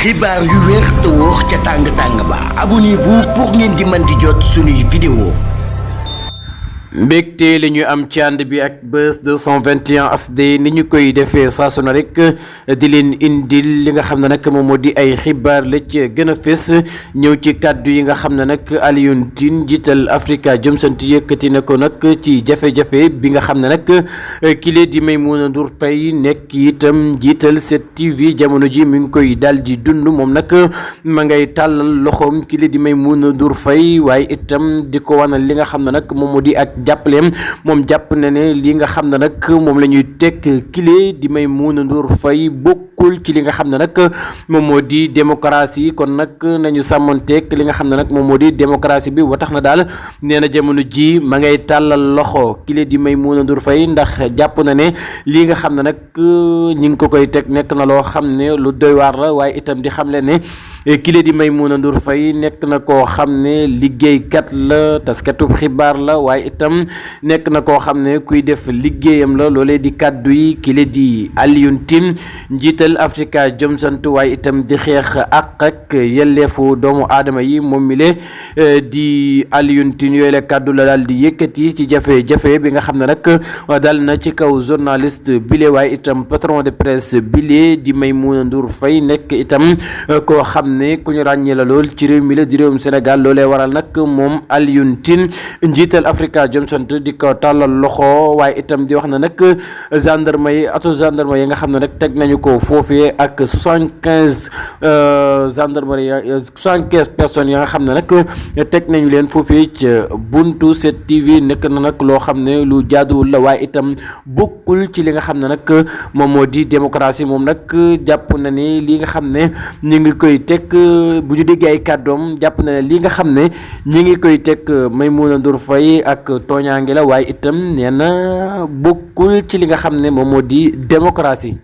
xibaar yu wér te wóor ca tàng ba abonnez-vous pour ngeen di mën di jot suñuy vidéo. mbégte la ñu am ci ànd bi ak Buzz 221 HD ni ñu koy defee saa su ne rek di leen indil li nga xam ne nag moom moo di ay xibaar la ci gën a fës ñëw ci kàddu yi nga xam ne nag Alioune Tine jiital Afrikajom Center yëkkati na ko nag ci jafe-jafe bi nga xam ne nag kile di Maimouna Ndour Faye nekk itam jiital 7TV jamono ji mi ngi koy daal di dund moom nag ma ngay tàllal loxoom kile di Maimouna Ndour Faye waaye itam di ko wanal li nga xam ne nag moom moo di ak jàppaleem moom jàpp na ne li nga xam ne nag moom la ñuy teg kile di Maimouna Ndour Faye bokkul ci li nga xam ne nag moom moo di démocratie kon nag nañu sàmmonteeg li nga xam ne nag moom moo di démocratie bi wa tax na daal nee na jamono ji ma ngay tàllal loxo kile di Maimouna Ndour Faye ndax jàpp na ne lii nga xam ne nag ñi ngi ko koy teg nekk na loo xam ne lu doy waar la waaye itam di xam le ne kile di Maimouna Ndour Faye nekk na koo xam ne liggéeykat la taskatub xibaar la waaye itam nekk na koo xam ne kuy def liggéeyam la loolee di kàddu yi kile di Alioune Tine njiital Afrikajom Center waaye itam di xeex ak yelleefu doomu aadama yi moom mi le di Alioune Tine yooyu la kàddu la daal di yëkkati ci jafe-jafe bi nga xam ne nag dal na ci kaw journaliste bile waaye itam patron de presse bile di Maimouna Ndour Faye nekk itam koo xam ne ku ñu ràññee la lool ci réew mi la di réewum Sénégal loolee waral nag moom Alioune Tine njiital Afrikajom Center di ko tàllal loxo waaye itam di wax na nag gendarme yi yi nga xam ne nag teg nañu ko foofee ak 75 gendarmerie 75 personnes ya nga xam ne nag teg nañu leen foofee ci buntu 7TV nekk na nag loo xam ne lu jaaduwul la waaye itam bokkul ci li nga xam ne nag moom moo di démocratie moom nag jàpp na ni li nga xam ne ñu ngi koy teg bu ñu déggee ay kàddoom jàpp na ne li nga xam ne ñu ngi koy teg Maimouna Ndour Faye ak tooñaange la waaye itam nee na bokkul ci li nga xam ne moom moo di démocratie.